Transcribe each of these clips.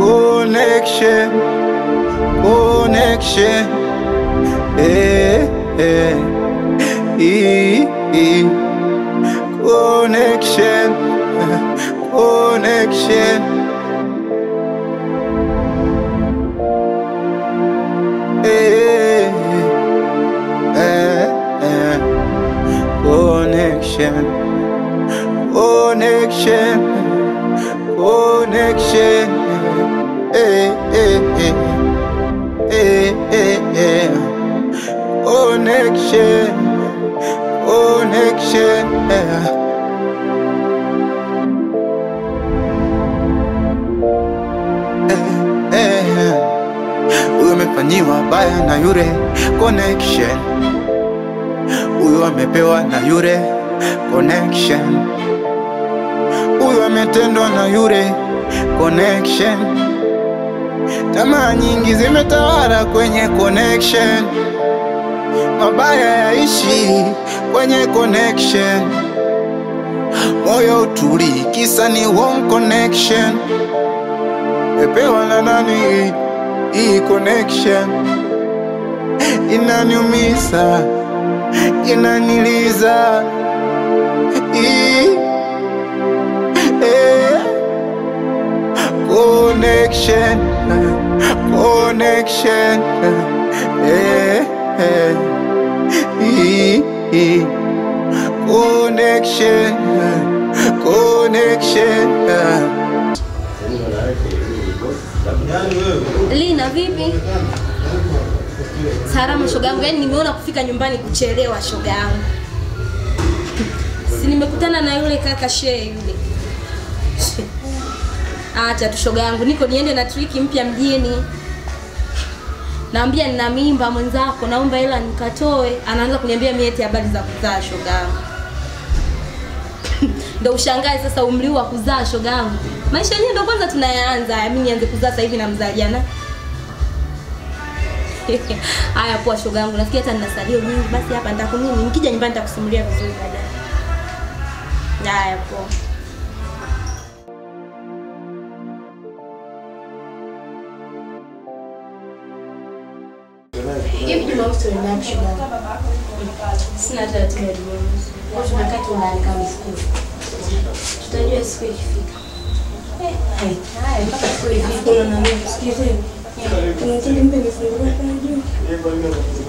Connection, connection, eh, eh, e, e. Connection, connection. Eh, eh, eh. Connection, connection, connection. Eh, eh, eh, eh, eh, eh. Connection, connection. Eh, eh. Huyu amefanyiwa baya na yule connection, huyu amepewa na yule connection, huyu ametendwa na yule connection. Tamaa nyingi zimetawala kwenye connection, mabaya yaishi kwenye connection, moyo utuli kisa ni wrong connection. Epewa na nani hii connection? Inaniumiza, inaniliza. Connection, connection, eh, eh, e, e. Connection, connection. Lina, vipi? Salama shoga yangu. Yaani nimeona kufika nyumbani kuchelewa shoga yangu. Si nimekutana na yule kaka shehe yule. Acha tu shoga yangu, niko niende na triki mpya mjini. Naambia nina mimba mwenzako, naomba hela nikatoe. Anaanza kuniambia mimi eti habari za kuzaa shoga yangu. Ndio ushangae sasa umri wa kuzaa shoga yangu. Maisha yenyewe ndio kwanza tunayaanza. Mimi nianze kuzaa sasa hivi na mzaliana. Haya poa shoga yangu, nasikia hata nina salio nyingi basi hapa nitakunini. Nikija nyumbani nitakusimulia vizuri baadaye. Haya poa. Hivi Jumamosi tunaenda shoga. Sina taratibu ya Jumamosi. Kwa tunakaa tunaandika mifuko. Tutajua siku ikifika. Eh, haya mpaka siku ifike. Kuna na mimi sikize. Kuna hoteli mpya imefunguliwa pale juu.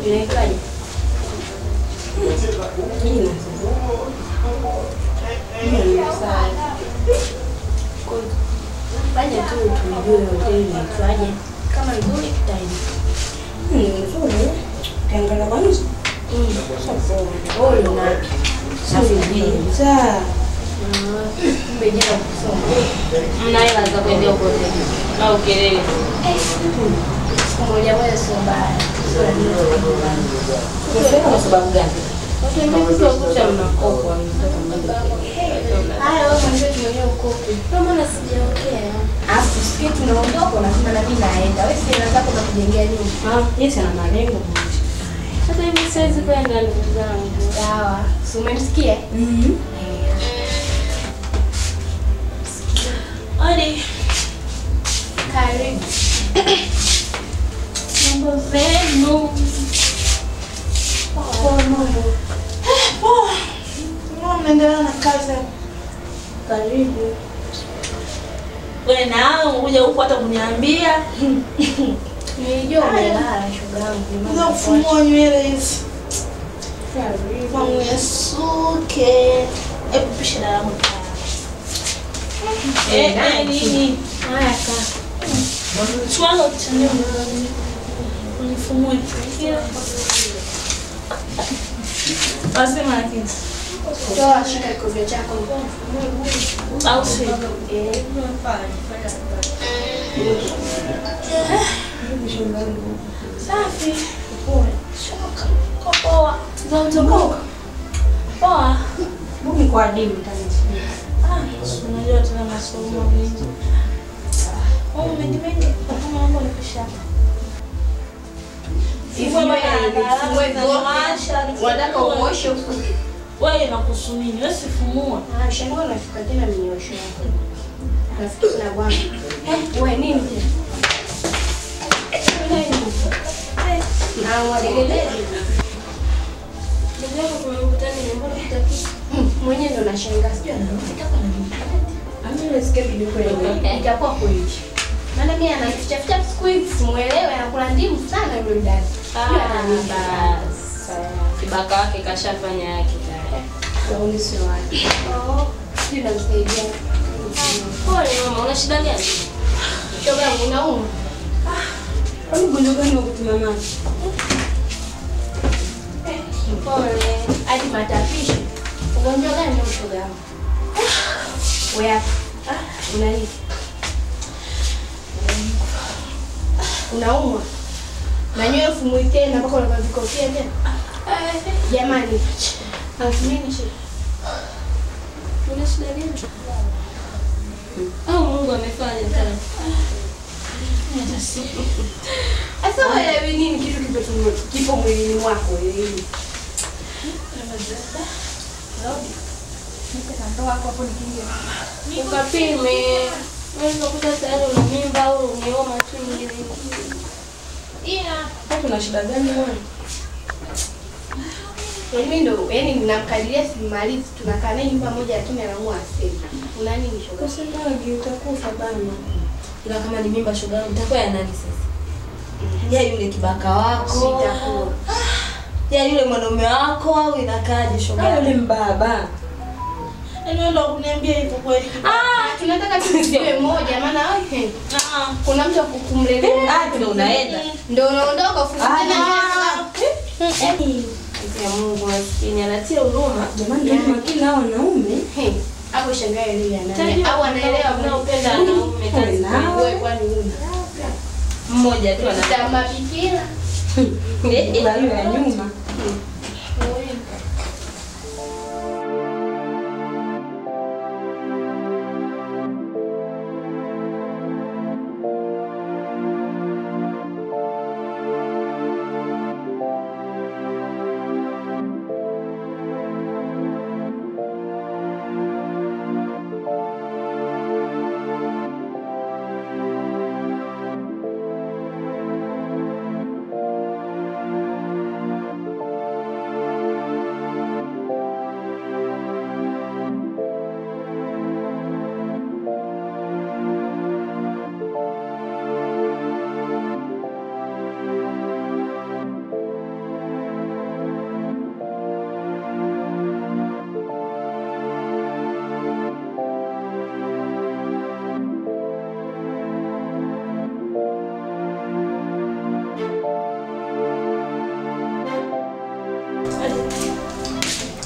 Inaitwaje? Jina. Fanya tu tujue hoteli inaitwaje. Kama nzuri tutaenda. Ni nzuri. Ukiangalia kwa nje. Sasa wewe una sasa kumbe jana kusoma. Mna hela za kuendea huko au kelele? Siku moja moja sio mbaya. Sio lazima. Unasema kwa sababu gani? Sasa kucha mnakopa mtoto mdogo. Haya wewe mwenyewe mwenyewe ukope. Ndio maana sijaongea. Alafu sikia tunaondoka unasema na mimi naenda. Wewe si hela zako za kujengea nyumba. Ah, yeye ana malengo. Sasa hivi siwezi kwenda ndugu zangu. Sawa. Si umemsikia? Mhm. Odi. Karibu. Mambo zenu. Poa mambo. Poa. Mbona mnaendelea na kazi? Karibu. Wewe nao unakuja huku hata kuniambia. Nilijua umelala shoga yangu. Ndio kufumua nywele hizi. Karibu. Wangu yasuke. Hebu pisha damu. Eh, nini? Haya ka. Chwalo chenye unifumue. Wasema lakini. Toa shika kikombe chako. Au si. Eh. Safi. Poa. Shoka. Poa. Za utokoka. Poa. Mimi kwa adimu tani. Ah, unajua tena masomo mengi. Oh, mengi mengi. Kama mambo ni kisha. Unataka uoshe ufuke. Wewe inakuhusu nini? Wewe sifumua. Ah, shangaa unafika tena minyosho yako. Nasikia na bwana. Wewe nini tena? Na walegelele. Ndugu yako tumemkutana ni mbona hutaki? Mwenyewe ndo nashangaa sijui anafika kwa nini. Amini nasikia bibi kweli. Itakuwa kweli. Maana mimi ananificha siku hizi simuelewe, anakula ndimu sana yule dada. Ah, basi. Kibaka wake kashafanya yake tayari. Sauni sio wake. Oh, sijui namsaidia. Pole mama, una shida gani? Shoga yangu unauma. Ah, kwani ugonjwa gani wa kutuma maji? Pole. Hadi matapishi. Ugonjwa gani shoga yangu? Wewe. Ah, una nini? Unaumwa? Na nywele fumui tena mpaka unavaa vikofia tena. Jamani. Nini shida? Una shida gani? Au Mungu amefanya tena. Asa wewe nini kitu kipo mwilini mwako wewe? Ukapime. Wewe unakuta tayari una mimba au umeoma tu nyingine. Ila kuna shida gani wewe? Mimi ndo yani ninamkadiria simalizi, tunakaa naye nyumba moja lakini anaamua aseme. Una nini shoga? Usimagi utakufa bana. Ila kama ni mimba shoga yangu itakuwa ya nani sasa? Ya yule kibaka wako. Sitakuwa. Ya yule mwanaume wako au inakaaje shoga? Yule mbaba. Yaani ndio kuniambia hivyo kweli. Ah, tunataka tusiwe moja maana okay. Kuna mtu akukumlelea. Ah, ndio unaenda. Ndio unaondoka ufukuze tena. Ya Mungu maskini anatia huruma. Jamani, ndio makini hao wanaume. Hapo shangaa yeye ana. Au anaelewa unaopenda wanaume kazi. Wewe kwani una? Mmoja tu anatama bikira. Ila yule ya nyuma.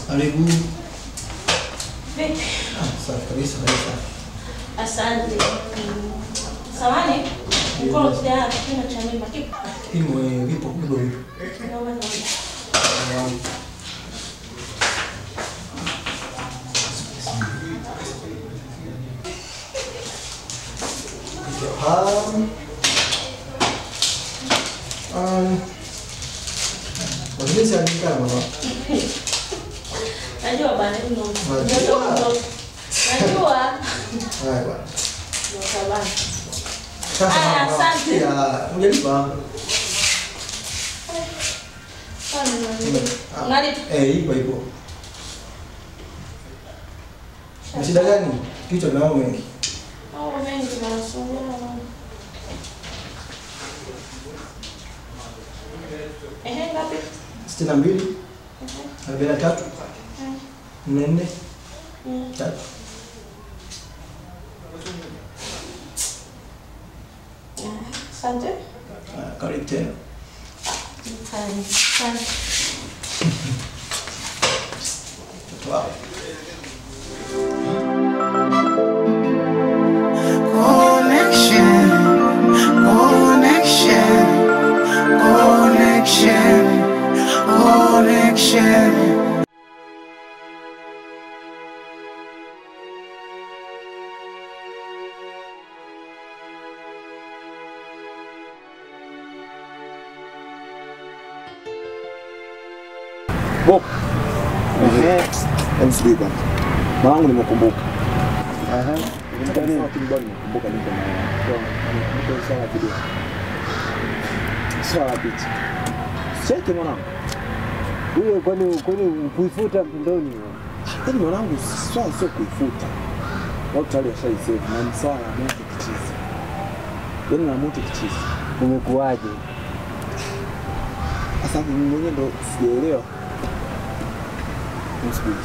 Karibu. Vipi? Safi kabisa kabisa. Asante. Samani, mkono tayari kipimo cha mimba kipo? Kipimo vipo kidogo vipo. Naomba nione. Wazee si mama. Najua bana ndio. Najua. Haya bwana. Ndio sasa. Asante. Ya, unalipa. Unalipa? Ipo ipo. Na shida gani? Kichwa na mambo mengi. Mambo mengi nasumbua. Ngapi? 62. 43. 44. 3. Asante. Karibu tena. Asante. Mtoto wako. Connection, connection, connection, connection. Bok. MC bwana. Mwanangu nimekumbuka. Nataka kitu bado nimekumbuka niko na nimekumbuka sana video. Swala picha. Cheki mwanangu. Huyo kwani kuifuta mtandoni? Yaani mwanangu swala sio kuifuta. Watu tayari washaisave na ni swala la moto kichizi. Yaani na moto kichizi. Umekuaje? Sasa mimi mwenyewe ndo sijaelewa. Msubiri.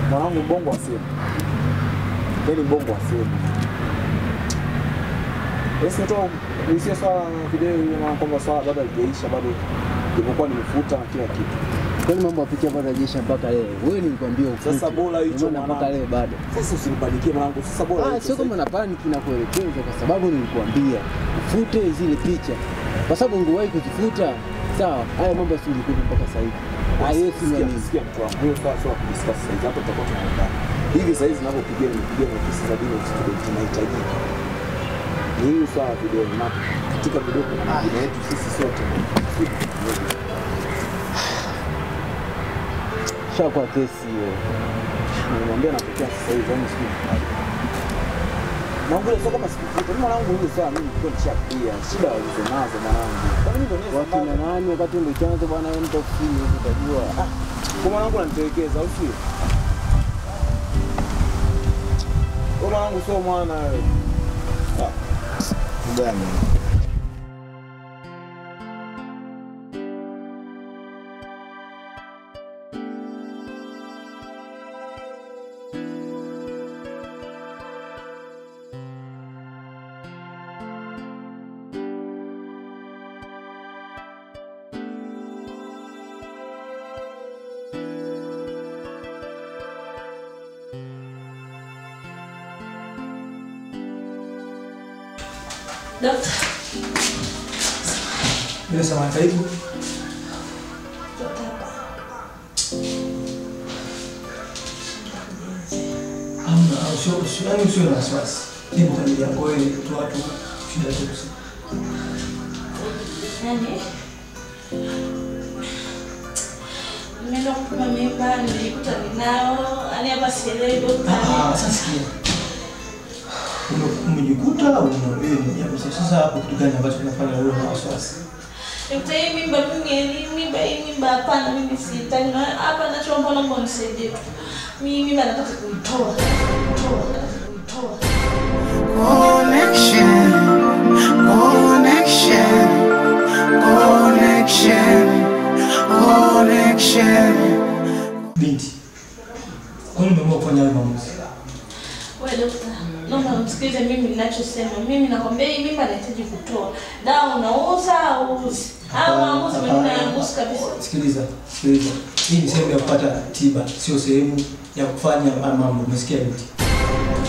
Mwanangu mbongo asema. Yaani mbongo asema. Yesu nitoa kuhusia swala video hiyo maana kwamba swala bado halijaisha bado nilipokuwa nimefuta na kila kitu. Kwani mambo ya picha bado hajaisha mpaka leo. Wewe nilikwambia ufute. Sasa bora hicho mpaka leo bado. Sasa usinipanikie mwanangu. Sasa bora hicho. Sio kama na panic na kuelekeza kwa sababu nilikwambia ufute zile picha. Kwa sababu ungewahi kuzifuta, sawa, haya mambo yasingekuwa mpaka sasa hivi. Yesu ni mimi. Sikia mtu wangu. Hiyo sawa sawa kudiscuss sasa hivi. Hapo tutakuwa tunaenda. Hivi sasa hizi ninavyopigia nimepigia na ofisi za Dean of Student inahitajika. Ni hiyo sawa video na katika video kuna majina yetu sisi sote. Shakuwa kesi hiyo. Nimemwambia napokea sasa hivi yani sijui. Na ngule sio kama sikufuta. Mimi mwanangu huyu sawa mimi nilikuwa nishapia. Shida walizonazo mwanangu. Kwa nini ndio watu na nani wakati ndio chanzo bwana wewe mtu ofisini huko utajua. Kwa mwanangu ananitelekeza au sio? Kwa mwanangu sio mwana wewe. Gani? Dokta. Bila samahani, karibu. Dokta hapa. Hamna, yaani usiwe na wasiwasi. Nipo kwa ajili yako wewe, tu watu shida zetu. Yaani nimeenda kupima mimba, nilijikuta ninao, yaani hapa sielewi dokta. Sasa sikia. Umejikuta au unaelewa? Sasa hapo kitu gani ambacho kinafanya wewe na wasiwasi? Nikuta hii mimba mimi mimba hii mimba hapana mimi sihitaji. Hapa nachoomba naomba unisaidie tu. Mimi mimba nataka kuitoa. Kuitoa. Connection. Connection. Connection. Connection. Binti. Kwa nini umeamua kufanya hayo maamuzi? Wewe dokta, naomba unisikilize mimi ninachosema. Mimi nakwambia hii mimba nahitaji kutoa. Dawa unauza au uuzi? Au maamuzi mengine hayagusi kabisa. Sikiliza, sikiliza. Hii ni sehemu ya kupata tiba, sio sehemu ya kufanya mambo. Umesikia binti?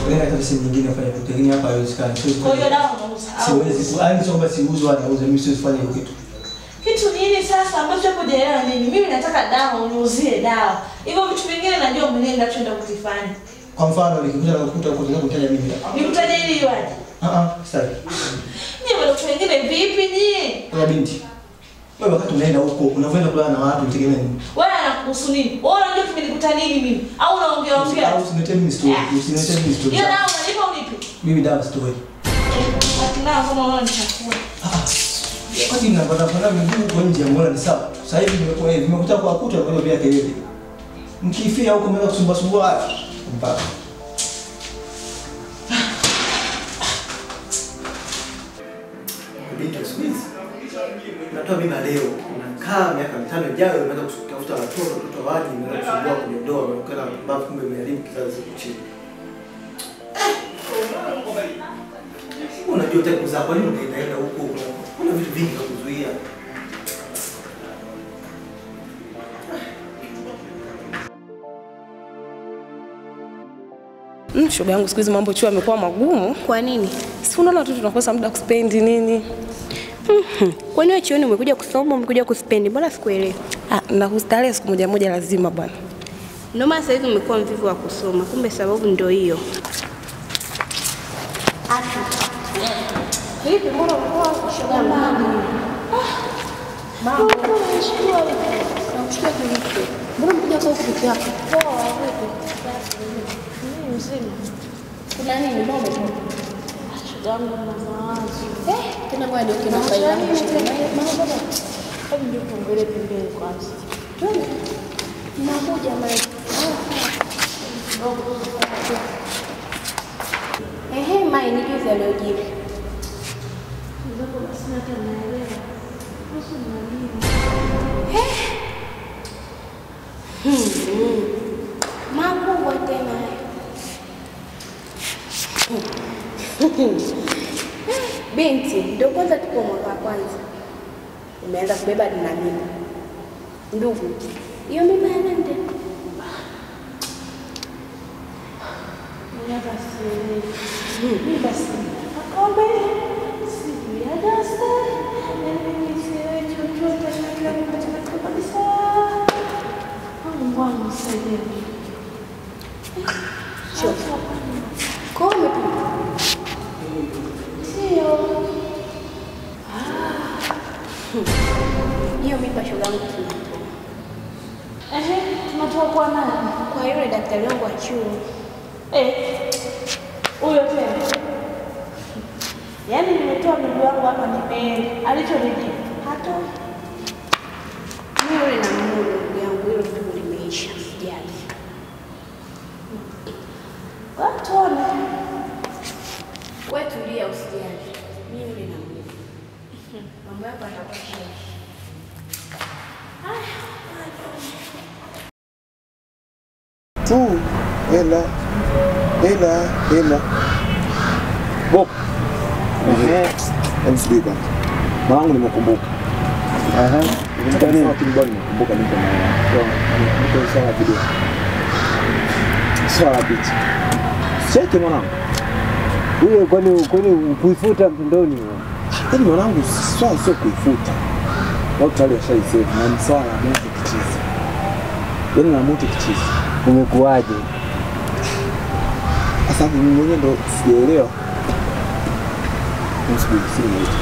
Wewe hata sehemu nyingine ufanye kitu, lakini hapa haiwezekani. Kwa hiyo dawa unauza au? Siwezi, yaani sio kwamba siuzi wala nauza, mimi siwezi kufanya hiyo kitu. Kitu nini sasa ambacho hujaelewa nini? Mimi nataka dawa, uniuzie dawa. Hivyo vitu vingine najua mwenyewe ninachoenda kukifanya. Kwa mfano nikikuja na kukuta huko unataka kutaja mimi. Nikutaje ili iwaje? Sasa. Nyie watu wengine vipi nyie? Wewe binti. Wewe wakati unaenda huko unavyoenda kulala na watu utegemea nini? Wewe anakuhusu nini? Wewe unajua kimenikuta nini mimi? Au unaongea ongea? Au usiniletee mimi story. Usiniletee mimi story. Hiyo dawa unanipa unipi? Mimi dawa story. Lakini kama unaona nichakula. Kwani ninapata miguu huko nje mbona ni sawa? Sasa hivi nimekuwa hivi nimekuta kwa kuta kwa hiyo kelele. Mkifia huko mmeanza kusumbua sumbua mpaka. Binti siku hizi. Natoa mimba leo, unakaa Mmekaa miaka 5 ijayo mnaanza kutafuta watoto, watoto waje mnaanza kusumbua kwenye ndoa, mnaonekana babu kumbe mmeharibu kizazi huko chini. Unajua utaki kuzaa, kwa nini unaenda huko? Kuna vitu vingi vya kuzuia. Shoga yangu siku hizi mambo chuo yamekuwa magumu. Kwa nini? Si unaona watoto tunakosa muda kuspendi nini? Kwani wewe chuoni umekuja kusoma, umekuja kuspendi? Mbona sikuelewi? Ah, na kustarehe siku moja moja lazima bwana. Ndio maana sasa hivi umekuwa mvivu wa kusoma, kumbe sababu ndio hiyo. Vipi mbona uko shoga mama? Mama, nakushtua kivipi? Mbona umekuja kwa peke yako? Poa, vipi? Mimi mzima. Kuna nini mbona umetoka? Shoga yangu na mawazo. Tena ngoja nioke na faili yangu. Mama baba. Hebu ndio tuongelee pembeni kwanza. Twende. Nakuja mama. Ehe, mai ni juzi aliyojiri. Ndio basi hata naelewa. Kuhusu nani? Makubwa tena. Binti, ndio kwanza tuko mwaka wa kwanza. Umeanza kubeba na mimba. Ndugu, hiyo mimba ya nani tena? Mimi basi. Mimi basi. Akombe. Sijui ya dasta. Mimi sielewi chochote na kila kitu kabisa. Mungu wangu nisaidie. Shoga. Kwa umepima? Sio. Hiyo mimba shoga yangu tunatoa. Ehe, tunatoa kwa nani? Kwa yule daktari wangu wa chuo. Huyo tena. Yaani nimetoa miguu yangu hapa nimeenda. Alichonijibu hatoi. Mimi yule na Mungu ndugu yangu, hilo ndugu limeisha, sijali. Watuone. Wewe tulia usijali. Mimi yule na Mungu. Mambo yako atakuwa. Tu hela hela hela. Bob. Msubiri kwanza. Mwanangu nimekumbuka. Aha. Nimesema kitu bado nimekumbuka niko na niko sawa video. Sawa picha. Cheki mwanangu. Huyo kwani kuifuta mtandoni wewe? Yaani mwanangu swala sio kuifuta. Watu tayari washaisave na ni swala la mtu kichizi. Yaani na mtu kichizi. Umekuaje? Sasa mimi mwenyewe ndo sijaelewa. Msubiri simu yetu.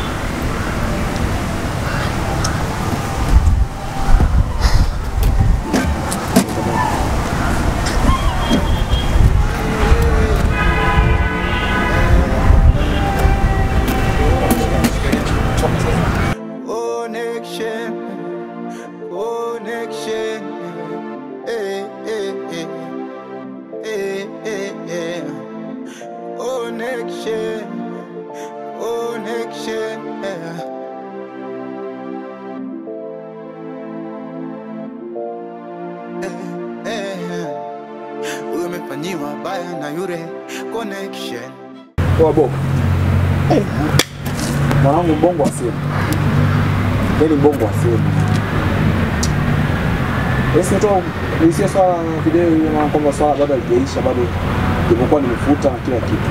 Connection, connection, connection. Umefanyiwa baya na yule connection. Poa Bob. Mwanangu mbongo wa simu. Yaani mbongo wa simu. Yes, nitoa kuhusia swala na video hiyo na kwamba swala bado halijaisha bado nilipokuwa nimefuta na kila kitu.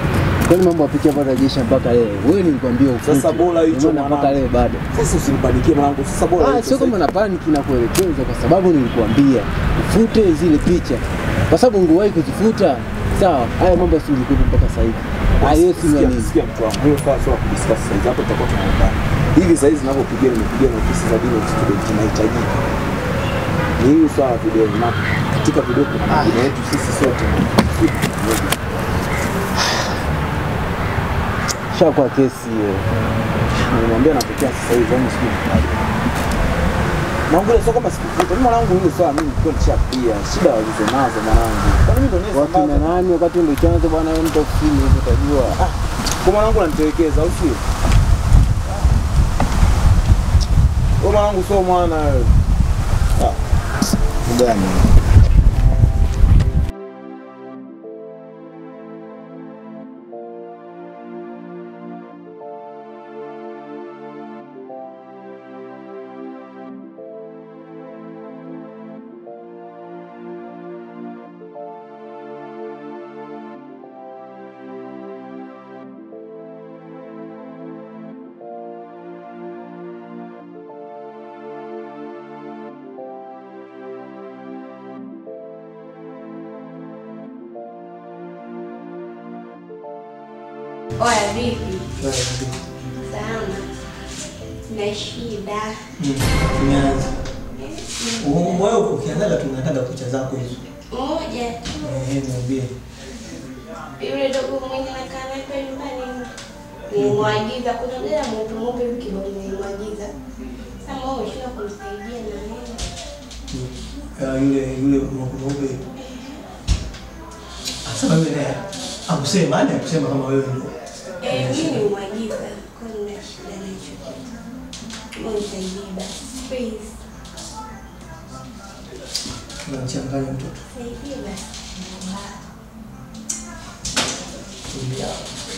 Kwani mambo ya picha bado hajaisha mpaka leo? Wewe nilikwambia ufute. Sasa bora hicho mpaka leo bado. Sasa usinipanikie mwanangu. Sasa bora hicho. Sio kama na panic na kuelekeza kwa sababu nilikuambia ufute zile picha. Kwa sababu ungewahi kuzifuta, sawa, haya mambo yasingekuwa mpaka sasa hivi. Hayo si nini? Sikia mtu wangu. Hiyo swala sio kudiscuss sasa hivi. Hapo tutakuwa tunaongea. Hivi sasa hizi ninavyopigia nimepigia na ofisi za Dean of Student inahitajika. Ni hii swala video na katika video kuna majina yetu sisi sote. Shakuwa kesi hiyo. Nimemwambia napokea sasa hivi yani sijui. Naongea sio kama sikufuta. Mimi mwanangu hili swala mimi nilikuwa nishapia. Shida walizonazo mwanangu. Kwa nini ndio niweza wakina nani wakati ndio chanzo bwana wewe mtu ofisini hivi utajua. Ah, kwa mwanangu ananitelekeza au sio? Wewe mwanangu sio mwana wewe. Ah. Gani? Oya, vipi? Salama. Na shida. Tumeanza. Wewe ukianza tunataka picha zako hizo. Moja tu. Niambie. Yule dogo mwenye anakaa naye pale nyumbani nilimwagiza kuna mdada mweupe mweupe hivi kidogo nilimwagiza. Sasa wewe unashindwa kumsaidia na nini? Yule mweupe. Sasa wewe naye akusema nani akusema kama wewe ndio? Mimi nilimwagiza kwa nina shida na hicho kitu. Wewe nisaidie basi. Please. Unamchanganya mtoto. Nisaidie basi.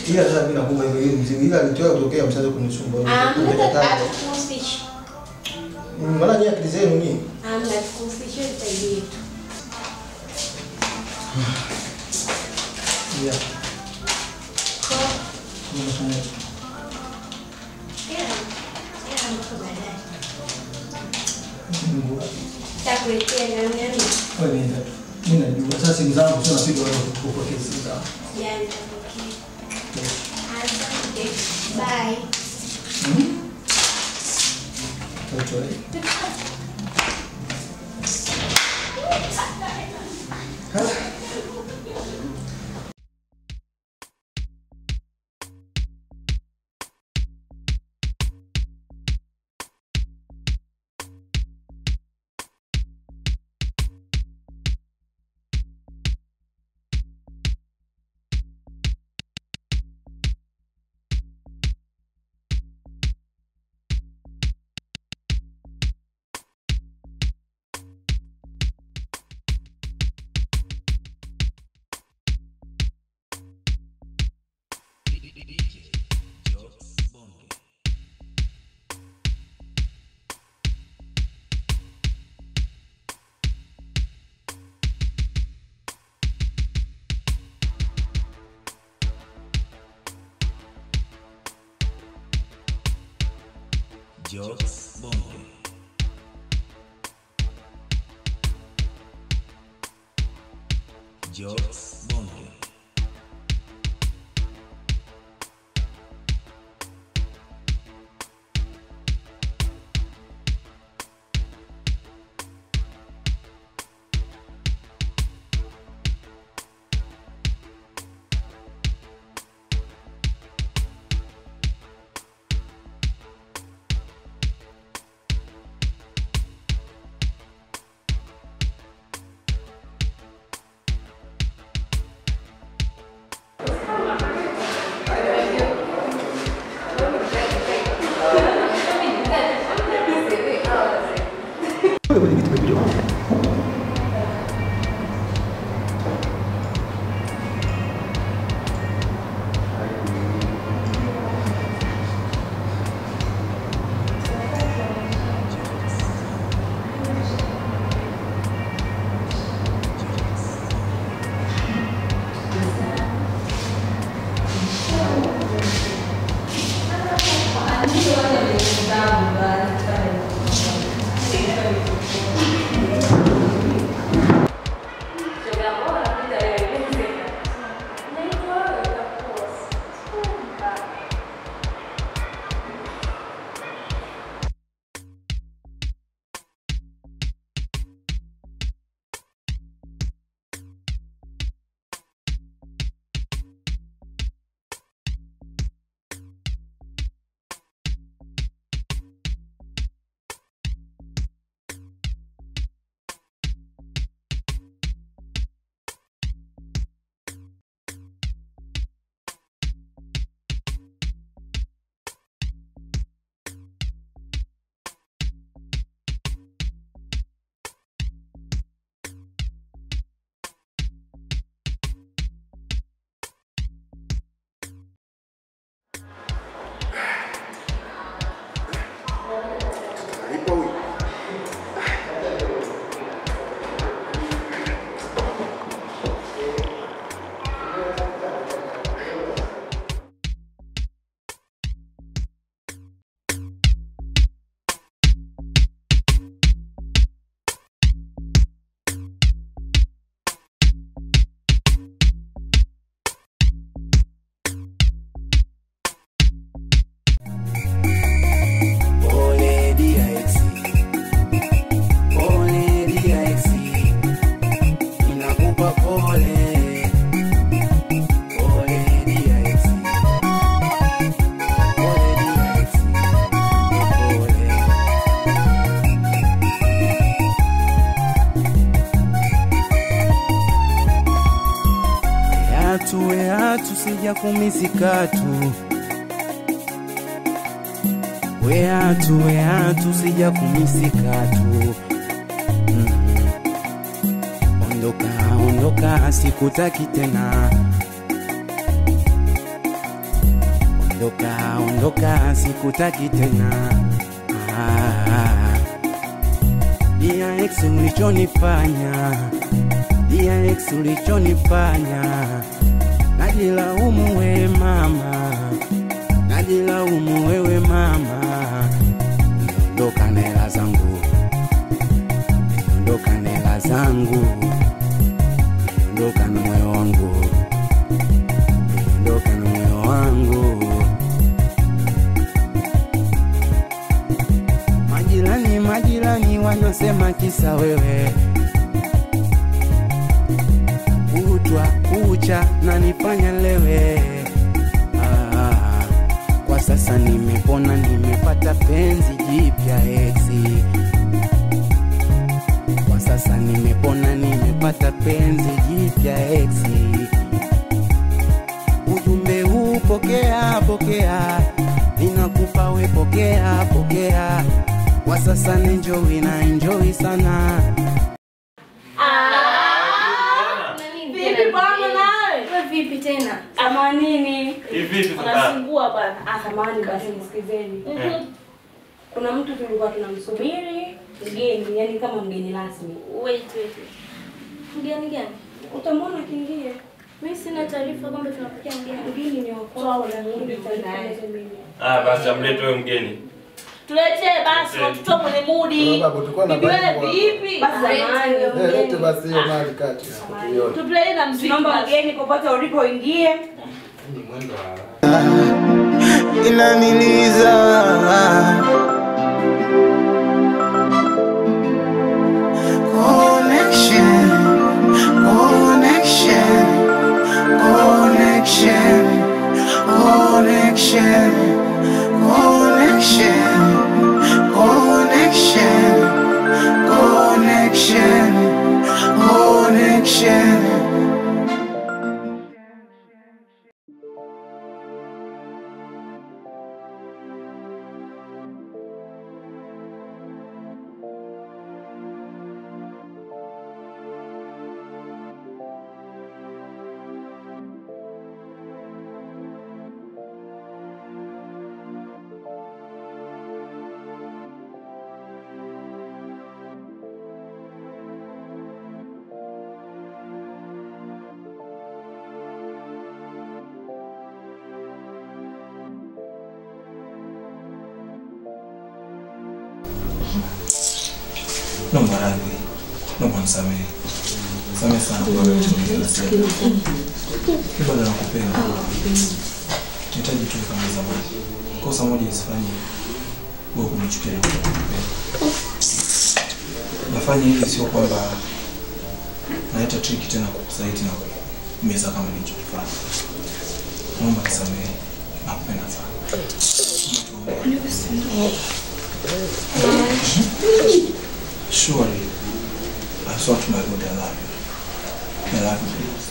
Ila sasa mimi nakupa hiyo mzigo. Ila alitoa kutokea msaada kunisumbua. Hatukuhusishi. Maana nyinyi akili zenu nyinyi. Hatukuhusishi, nisaidie tu. Yeah. Takuletea na nani? Wewe nenda tu. Mimi najua. Sasa simu zangu sio napiga watu kupokea simu zangu. Yeah, nitapokea. Asante. Bye. Toto. Jokes Bonge. Jokes Bonge. Weatu, weatu, sija kumisikatu. Weatu, weatu, sija kumisikatu. Ondoka, ondoka, sikutaki tena. Ondoka, ondoka, sikutaki tena. Dia ex ulichonifanya, dia ex ulichonifanya. Najilaumu we mama, najilaumu wewe mama. Niondoka na hela zangu, niondoka na hela zangu, niondoka na moyo wangu, niondoka na moyo wangu. Majirani, majirani wanasema kisa wewe, kutwa kucha na nifanya lewe. Kwa sasa nimepona, nimepata penzi jipya exi. Kwa sasa nimepona, nimepata penzi jipya exi. Ujumbe huu pokea, pokea, ninakupa we pokea, pokea. Kwa sasa enjoy na enjoy sana. Vipi bwana nawe? Wewe vipi tena? Ama nini? Hivi unasumbua bwana. Samahani basi nisikizeni. Kuna mtu tulikuwa tunamsubiri mgeni, yani kama mgeni rasmi. Wait wait. Mgeni gani? Utamwona kiingie. Mimi sina taarifa kwamba tunapokea mgeni. Mgeni ni wa kwao na mimi. Basi amlete wewe mgeni. Tuletee basi watoto mwenye mudi. Bibi wewe vipi? Basi zamani. Lete basi hiyo mali kati. Tuplay na muziki. Naomba mgeni popote ulipoingie. Ni mwendo wa inaniliza. Connection, connection, connection, connection, connection, connection, connection, connection. Naomba radhi, naomba nisamehe. Samehe sana kwa wewe ulichonifanyia. Bado nakupenda. Nahitaji tu kama zamani. Kosa moja isifanye wewe kunichukia na kukupenda. Nafanya hivi sio kwamba naleta triki tena kukusaliti na kukumeza kama nilichokifanya. Naomba nisamehe. Nakupenda sana. Surely, I swear to my God, I love you. I love you the most.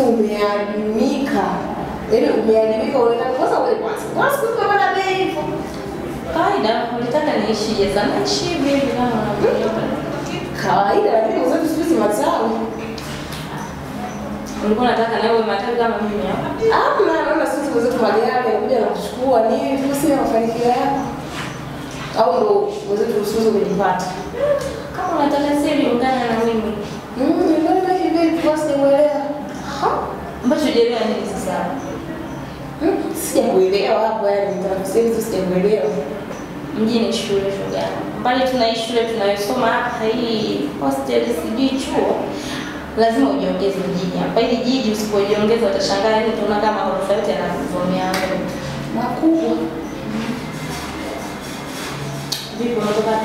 Umeadimika. Yaani umeadimika unataka kwanza wewe kwanza. Kwanza kupanda bei hivyo. Kawaida ulitaka niishije sana niishi hivi kama unavyoniona. Kawaida lakini uzetu siku hizi matawi. Ulikuwa unataka na wewe matawi kama mimi hapa? Hamna, naona sisi uzetu magari yanakuja na kuchukua nini, sio mafanikio yako. Au ndo wenzetu usiweze kujipata? Kama unataka siri ungana na mimi. Ungana na hivi kwa simuelewa. Ha? Ambacho hujaelewa nini sasa? Sijakuelewa hapo yani nitakusema tu sijakuelewa. Mjini shule shoga. Mbali tunaishi shule tunayosoma hapa hii hostel sijui chuo. Lazima ujiongeze mjini. Hapa hili jiji usipojiongeza utashangaa yani utaona kama ghorofa yote yanakuvomea wewe. Makubwa. Vipi unatoka?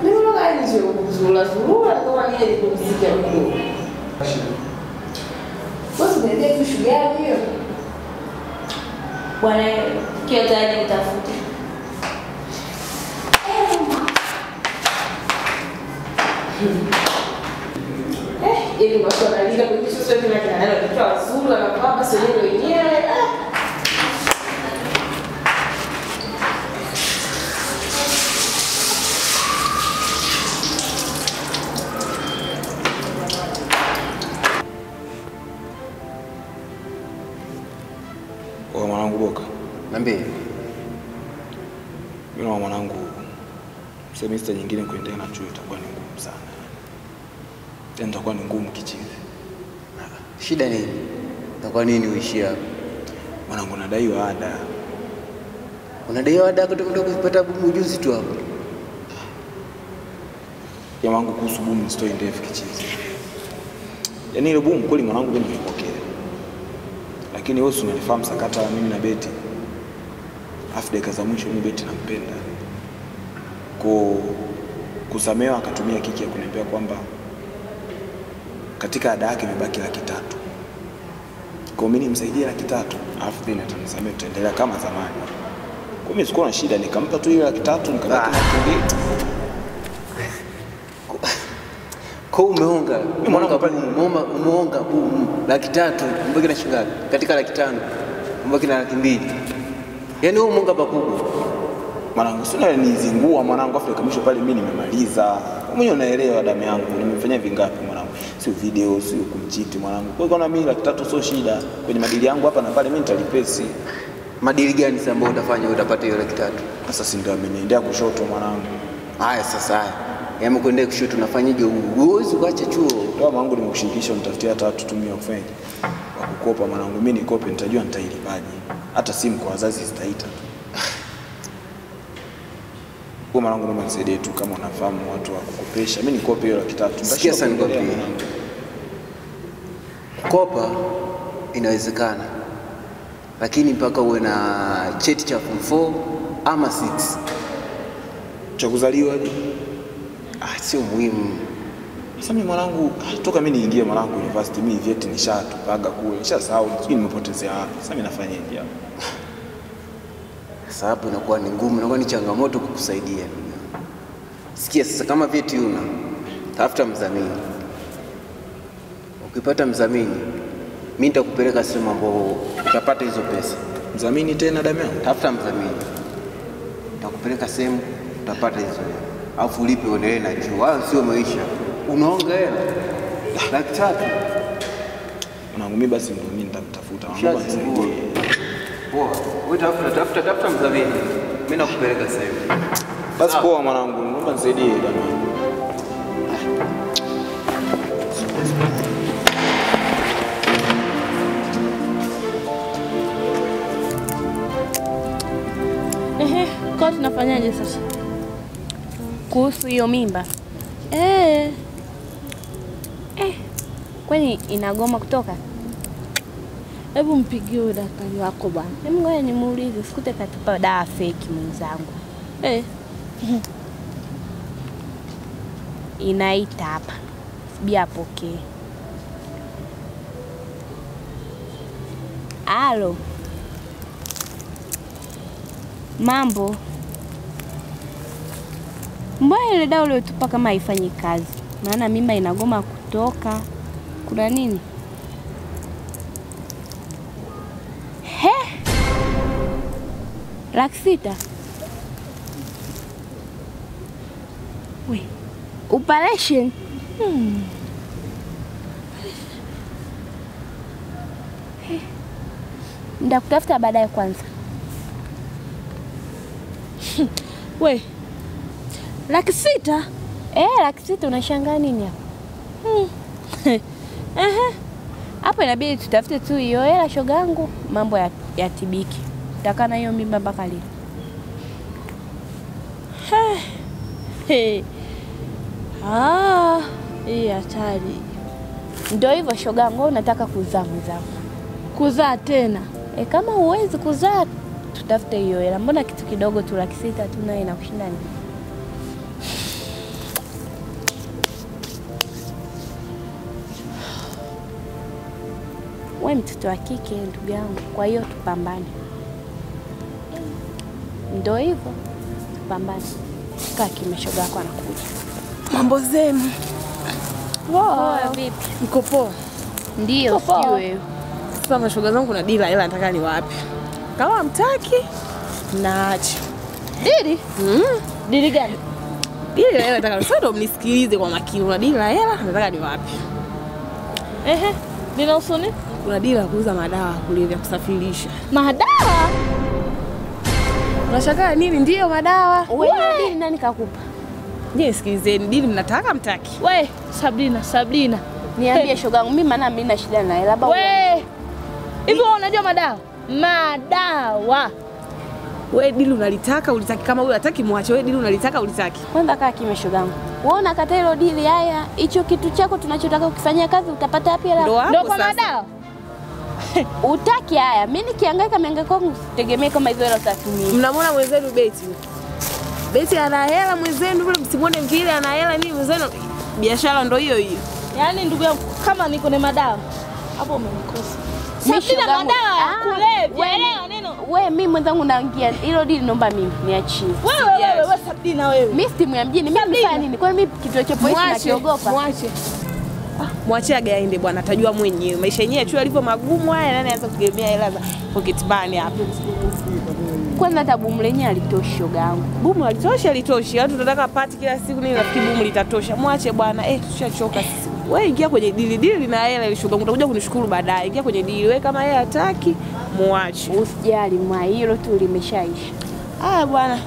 Mimi natoka nje kuzurura zurura kama nije nipumzike huko. Wewe unaendea tu shughuli gani hiyo? Bwana kiwa tayari nitafute. Ili watu wanaandika kwa kitu sio kile kinaenda kitu wazuri wanapaa basi wenyewe wenyewe. Kwa mwanangu Boka. Niambie. Mimi na mwanangu semester nyingine kuendelea na chuo itakuwa ni ngumu sana. Tena itakuwa ni ngumu kichizi. Shida nini? Na kwa nini uishi hapa? Mwanangu nadaiwa ada. Unadaiwa ada kutoka kupata bumu juzi tu hapo. Ya mwanangu kuhusu bumu ni story ndefu kichizi. Yaani ile bumu kweli mwanangu mimi nimeipokea. Lakini wewe unanifahamu sakata mimi na Beti. Afu dakika za mwisho mimi Beti nampenda. Kusamewa akatumia kiki ya kuniambia kwamba katika ada yake imebaki 300,000. Kwa mimi nimsaidie 300,000, alafu then atanisamea tutaendelea kama zamani. Kwa mimi sikuwa na shida, nikampa tu ile 300,000 nikabaki na 200,000. Kwa umeonga, umeonga boom 300,000, mbaki na shilingi ngapi? Katika 500,000, mbaki na 200,000. Yaani wewe umeonga pakubwa. Mwanangu sio nizingua mwanangu, afu kamisho pale mimi nimemaliza. Wewe mwenyewe unaelewa damu yangu, nimefanya vingapi mwanangu? Sio video, sio kumchiti mwanangu. Kwa hiyo kama mimi 300,000 sio shida. Kwenye madili yangu hapa na pale mimi nitalipesi. Madili gani sasa ambao utafanya utapata hiyo 300,000? Sasa si ndio ameniendea kushoto mwanangu. Haya sasa haya. Yaani kushoto unafanyaje? Huwezi kuacha chuo. Ndio mwanangu nimekushirikisha nitafutia 3 tumia kufanya. Wa kukopa mwanangu, mimi nikope nitajua nitailipaje. Hata simu kwa wazazi zitaita. Kwa mwanangu naomba nisaidie tu kama unafahamu watu wa kukopesha. Mimi nikope hiyo 300,000. Sikia sana nikwambie. Kukopa inawezekana. Lakini mpaka uwe na cheti cha form 4 ama 6. Cha kuzaliwa je? Sio muhimu. Sasa mimi mwanangu toka mimi niingie mwanangu university mimi vyeti nishatupaga kule. Nishasahau sijui nimepotezea wapi. Sasa mimi nafanyaje hapo? Sasa hapo inakuwa ni ngumu, inakuwa ni changamoto kukusaidia. Sikia sasa, kama vyeti una, tafuta mdhamini. Ukipata mdhamini, mimi nitakupeleka sehemu ambapo utapata hizo pesa. Mdhamini tena Damian? Tafuta mdhamini. Nitakupeleka sehemu utapata hizo hela. Alafu ulipe uendelee na chuo. Hayo sio maisha. Unaonga hela 300,000. Mwanangu mimi basi ndio mimi nitamtafuta. Naomba nisaidie. Poa. Wewe tafuta mdhamini. Mimi nakupeleka sehemu. Basi poa mwanangu, naomba nisaidie Damian. Ehe, kwa tunafanyaje sasa? Kuhusu hiyo mimba? Kwani inagoma kutoka? Hebu mpigie huyo daktari wako bwana. Hebu ngoja nimuulize, sikute katupa dawa fake mwenzangu. Inaita hapa. Sibia apokee. Alo. Mambo. Mbona ile dawa uliyotupa kama haifanyi kazi? Maana mimba inagoma kutoka. Kuna nini? He? 600,000? We. Operation? He. Nitakutafuta baadaye kwanza. We. 600,000? 600,000 unashangaa nini hapa? Hapo inabidi tutafute tu hiyo hela shogangu, mambo yatibiki. Tutakaa na hiyo mimba mpaka lini? Hey. Hii hatari. Ndio hivyo shogangu, unataka kuzaa mwenzangu. Kuzaa tena? Kama huwezi kuzaa tutafute hiyo hela. Mbona kitu kidogo tu 600,000 tu nayo inakushinda nini? Wewe mtoto wa kike ndugu yangu, kwa hiyo tupambane. Ndio hivyo, tupambane. Kaa kimya, shoga yako anakuja. Mambo zenu. Wow, vipi? Mko poa? Ndio, sio wewe. Sasa mashoga zangu kuna dila ila nataka ni wapi? Kama hamtaki naacha. Dili? Dili gani? Dili la hela nataka sasa ndo mnisikilize kwa makini. Kuna dili la hela nataka ni wapi? Ehe, linahusu nini? Kuna dili la kuuza madawa kulevya kusafirisha. Madawa? Unashangaa nini? Ndio madawa. Wewe dili nani kakupa? Je, sikilizeni, dili mnataka mtaki? We, Sabrina. Niambie shogangu, mimi maana mimi na shida na hela. We. Hivi wewe unajua madawa? Madawa. Wewe dili unalitaka ulitaki? Kama wewe hataki muache. Wewe dili unalitaka ulitaki? Kwanza kaa kimya shogangu. Wewe unakataa hilo dili haya, hicho kitu chako tunachotaka ukifanyia kazi utapata wapi hela? Ndio kwa madawa. Utaki haya. Mimi nikihangaika mihangaiko yangu usitegemee kama hizo hela utatumia. Mnamwona mwenzenu Beti. Beti ana hela mwenzenu vile msimuone vile ana hela nini mwenzenu, biashara ndio hiyo hiyo. Yaani ndugu yangu kama niko na madawa hapo umenikosa. Sabrina madawa ya kulevya. Elewa neno. Wewe mimi mwenzangu naingia hilo dili, naomba mimi niachie. Wewe Sabrina wewe. Mimi si timu ya mjini, mimi nifanya nini? Kwa mimi kituo cha polisi nakiogopa. Mwache. Mwache aende bwana, atajua mwenyewe. Maisha yenyewe tu yalivyo magumu haya, nani anaweza kutegemea hela za pocket money hapa? Kwanza hata bomu lenyewe halitoshi shoga yangu. Bomu halitoshi. Watu tunataka party kila siku nini, nafikiri bomu litatosha. Mwache bwana, tushachoka sisi. Wewe ingia kwenye dili na hela ile shoga, utakuja kunishukuru baadaye. Ingia kwenye dili wewe, kama yeye hataki muache. Usijali mwa hilo tu limeshaisha. Haya bwana.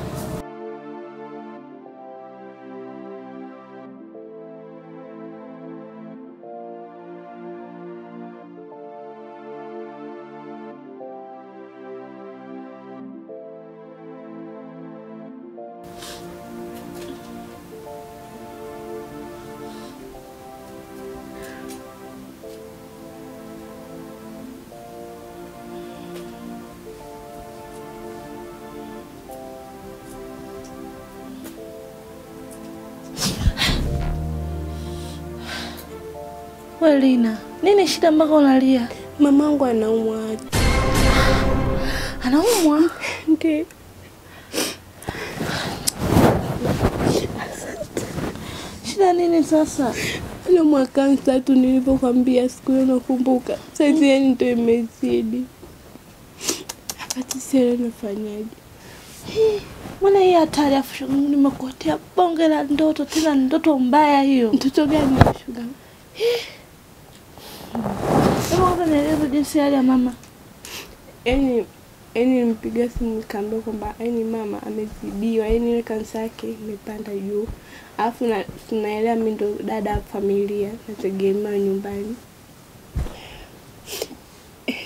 We Lina, nini shida mpaka unalia? Mamangu anaumwa. Anaumwa? Ndiyo. Shida nini sasa? Anaumwa kansa tu nilivyokuambia siku hiyo nakumbuka. Saizi yani ndio imezidi. Hata sasa nafanyaje? Mbona hii hatari afu nimekuotea bonge la ndoto, tena ndoto mbaya hiyo. Ndoto gani shoga? Hebu kwanza nieleze jinsi hali ya mama. Yaani nilimpigia simu nikamwambia kwamba yaani mama amezidiwa, yaani ile kansa yake imepanda juu. Alafu na tunaelewa mimi ndo dada wa familia, nategemea nyumbani.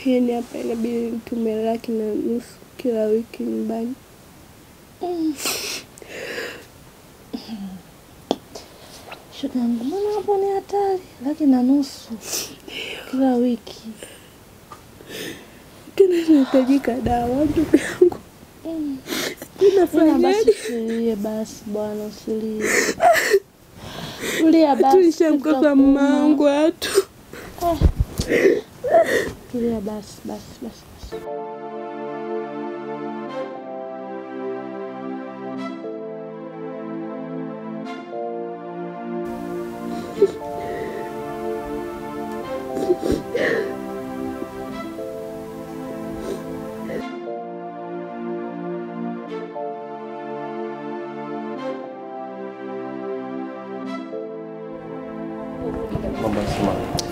Yaani hapa inabidi nitume 150,000 kila wiki nyumbani. Shoga yangu, mbona hapo ni hatari? 150,000 kila wiki. Tena nahitajika dawa ndugu yangu. Ninafanyaje? Usilie basi bwana, usilie. Tulia basi. Tulishamkosa mamangu watu. Tulia basi basi basi.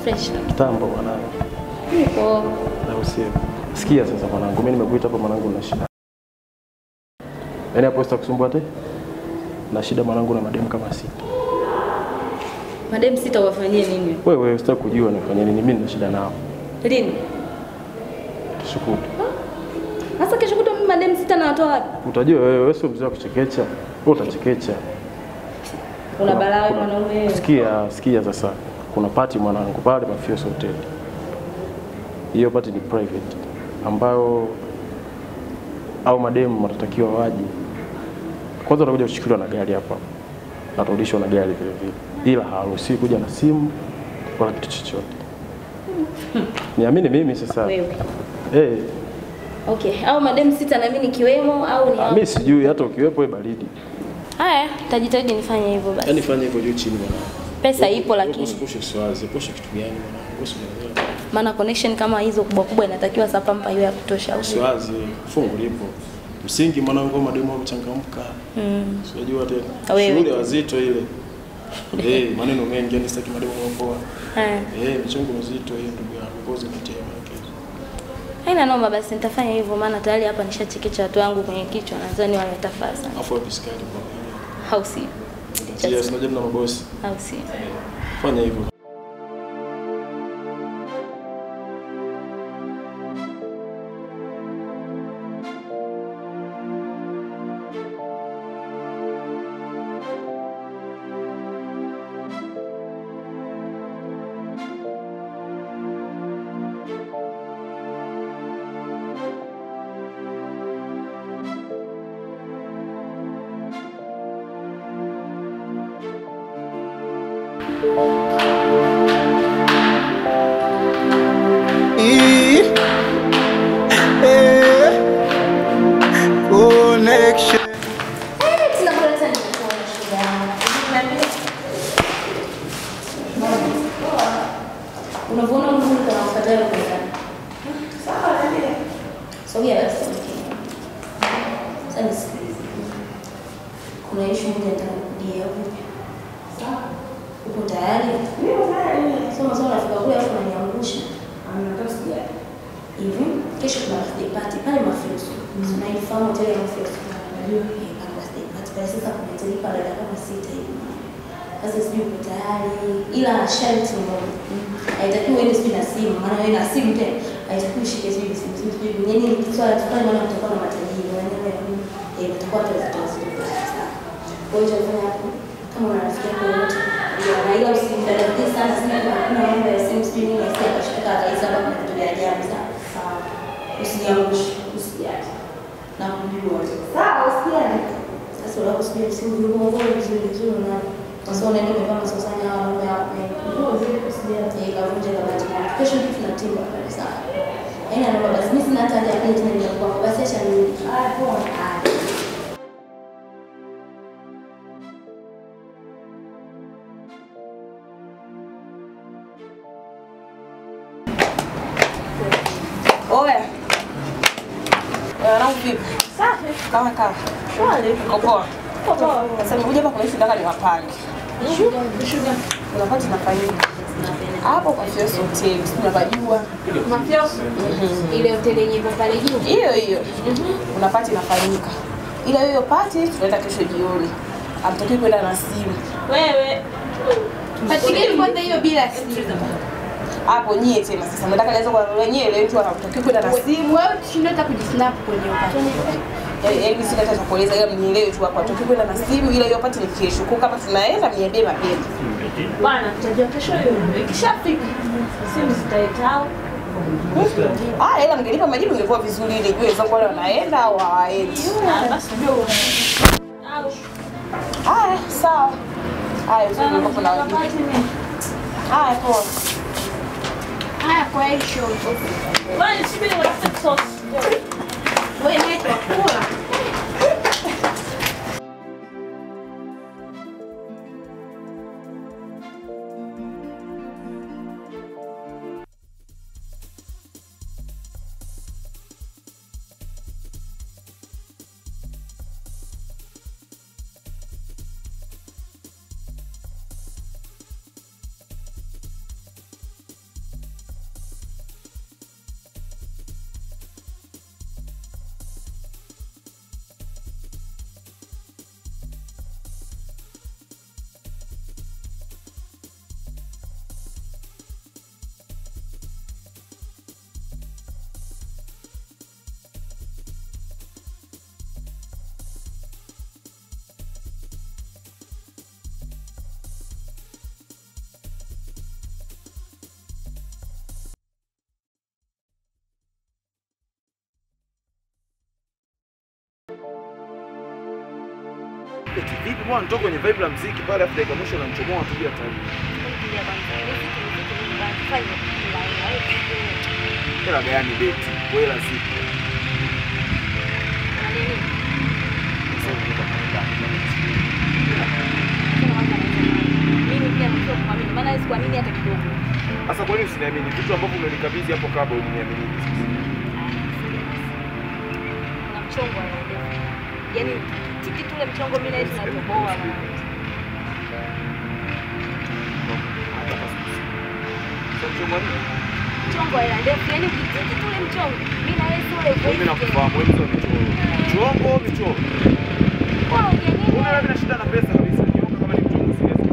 Fresh. Kitambo mwanangu. Nipo. Na usiye. Sikia sasa mwanangu, mimi nimekuita hapa mwanangu na shida. Yaani hapo sitakusumbua tena. Na shida mwanangu na mademu kama 6. Mademu 6 wafanyie nini? Wewe usitaki kujua nifanyie nini, mimi nina shida nao. Lini? Kesho kutwa. Sasa kesho kutwa mimi mademu 6 na watoa wapi? Utajua wewe sio mzee wa kuchekecha. Wewe utachekecha. Una balaa wewe mwanaume. Sikia sasa. Kuna party mwanangu pale Mafioso Hotel. Hiyo party ni private ambayo au mademu watatakiwa waje. Kwanza watakuja kuchukuliwa na gari hapa. Na turudishwa na gari vile vile. Ila haruhusiwi kuja na simu wala kitu chochote. Niamini mimi sasa. Wewe. Okay, au mademu 6 na mimi nikiwemo au ni mimi sijui hata ukiwepo wewe baridi. Haya, nitajitahidi nifanye hivyo basi. Yaani fanye hivyo juu chini mwanangu. Pesa ipo lakini. Usiposhe swazi, poshe kitu gani mwanangu? Usielewe. Maana connection kama hizo kubwa kubwa inatakiwa sapampa iwe ya kutosha au swazi, fungu lipo. Msingi mwanangu mademu wamechangamka. Sijajua tena. Shule wazito ile. Maneno mengi yani sitaki mademu wapoa. Mchongo mzito hiyo ndugu yangu, ngozi nitie maelekezo. Haina noma basi nitafanya hivyo maana tayari hapa nishachekecha watu wangu kwenye kichwa nadhani wale watafaa sana. Afu wapi sikali kwa. Hausi. Yes, unajua mna mabosi. Hausi. Fanya hivyo. Connection. Unavyoona mtu anafuata kwa ndani. Sawa ndio. Sogea basi. Sasa nisikilize. Kuna issue moja nataka kukudia hapo. Sawa. Uko tayari? Niko tayari. Soma soma nafika kule afu unaniangusha. Amna sijali. Hivi kesho kuna birthday party pale Mafioso. Unaifahamu hoteli ya Mafioso? Najua. Pana birthday party pale sasa kumetelipa dada kama 6 hivi. Sasa sijui uko tayari ila sharti moja. Haitakiwi uende sijui na simu, maana wewe na simu tena. Haitakiwi ushike sijui simu sijui. Yaani ni swala tu pale maana mtakuwa na matajiri, wanaelewa. Mtakuwa tu wazito sana. Kwa hiyo fanya hapo kama una rafiki yako yote. Na ila usimdadadie sana sina hakuna mambo ya simu sijui nini asije akashtuka akaisa hapa kuna kitu vya ajabu sana. Sawa. Usijiangushe, usijali. Na kujua. Sawa, usijali. Sasa unao usijali simu ndio vizuri vizuri na kwa sababu unaenda umevaa masosanya hawa wanaume hapo. Nguo zile usijali. Kavunja kabati. Kesho kitu tunatimba pale sawa. Haina noma basi mimi sina hata haja ya kuja tena nitakuwa basi acha nirudi. Haya poa. Haya. Oya. Wanangu vipi? Safi. Kama kama. Shwari. Uko poa? Poa. Sasa nimekuja hapa kuna issue nataka niwapange. Shuga. Kuna party inafanyika. Hapo kwa Mafioso Hotel, sijui unapajua. Mafioso? Ile hoteli yenye ipo pale juu. Hiyo hiyo. Kuna party inafanyika. Ila hiyo party tunaenda kesho jioni. Hamtakiwi kwenda na simu. Wewe. Party gani kwanza hiyo bila simu? Hapo nyie tena sasa nataka nianze kwa wenyewe leo tu hamtakiwi kwenda na simu. Wewe tushindwe hata kujisnap kwenye party. Yaani sina hata cha kueleza ila mnielewe tu hapo. Hamtakiwi kwenda na simu ila hiyo party ni kesho. Kwa kama tunaenda mniambie mapema. Bwana tutajua kesho hiyo. Ikishafika simu zitaitao. Ah, ila mngenipa majibu ingekuwa vizuri ili nijue zangu wale wanaenda au hawaendi. Basi ndio. Haya, sawa. Haya, uzuri uko na wengine. Haya, poa. Haya kwa hiyo. Bwana subiri watafute sauce. Wewe naye tukula. Eti vipi mbona nitoka kwenye vibe la muziki pale afu dakika mwisho unanichomoa tu bila taarifa. Hela gani beti? Hela zipo. Mimi pia mtu kuamini, maana sikuamini hata kidogo. Sasa kwa nini usiniamini? Vitu ambavyo umenikabidhi hapo kabla uniamini sasa. Kuna mchongo anaendea. Yaani tiki tule mchongo mimi na yeye tunatoboa. Mchongo nini? Mchongo hela ndefu. Yaani ukitiki tule mchongo mimi na wewe sio Mimi nakufahamu wewe mtu wa michongo. Mchongo michongo. Kwa nini? Una mimi na shida na pesa kabisa. Niombe kama ni mchongo siwezi.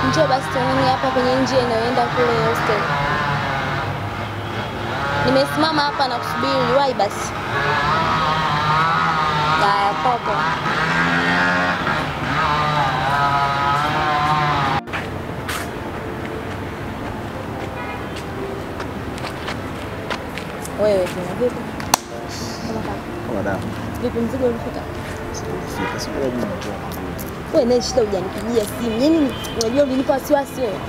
Njoo basi tuonane hapa kwenye njia inayoenda kule hostel. Nimesimama hapa na kusubiri, wahi basi. Haya, popo. Wewe tena vipi? Kama damu. Vipi mzigo ulifika? Ulifika, sio mimi natoa. Wewe naye shida hujanipigia simu. Yaani unajua ulinipa wasiwasi wewe.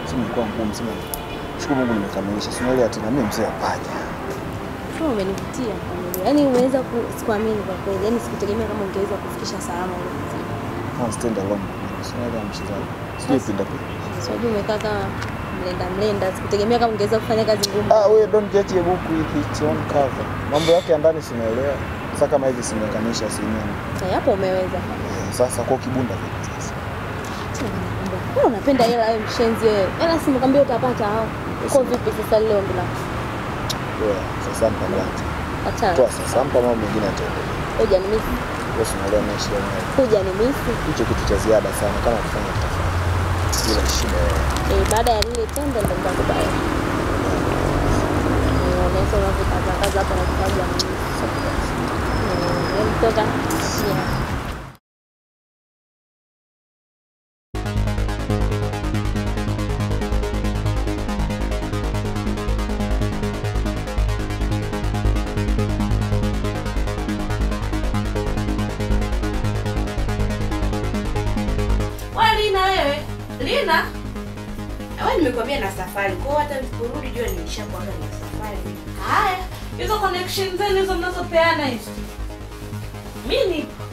Simu ilikuwa ngumu sana. Shukuru Mungu nimekamilisha. Sina ile tena mimi mzee apaja. Wewe umenivutia. Yaani umeweza sikuamini kwa kweli. Yaani sikutegemea kama ungeweza kufikisha salama ule mzigo. Kama stand alone. Sina ile mchezaji. Sijui pinda pinda. Sijui umekaa kama mlenda mlenda. Sikutegemea kama ungeweza kufanya kazi ngumu. Ah, wewe don't judge a book with its own cover. Mambo yake ya ndani sinaelewa. Sasa kama hivi simekamilisha asilimia. Hapo umeweza. Sasa kwa kibunda vipi sasa? Wewe unapenda hela wewe mshenzi wewe. Hela si nikwambia utapata hao. Kwa vipi sasa leo ndo. Wewe sasa mpangati. Acha. Toa sasa mpa mambo mengine ataendelea. Hoja ni misi. Wewe unaelewa maisha yenyewe. Hoja ni misi. Hicho kitu cha ziada sana kama kufanya tutafanya. Bila shida. Baada ya lile tendo ndo nitakubali. Sina. Wewe nimekuambia na safari. Kwa hiyo hata nisiporudi jua nilishakuaga na safari. Haya, hizo connection zenu hizo mnazopeana hizo. Mimi nipo.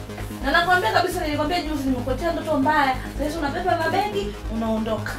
Na nakwambia kabisa, nilikwambia juzi nimekuletea ndoto mbaya. Sasa unabeba mabegi unaondoka.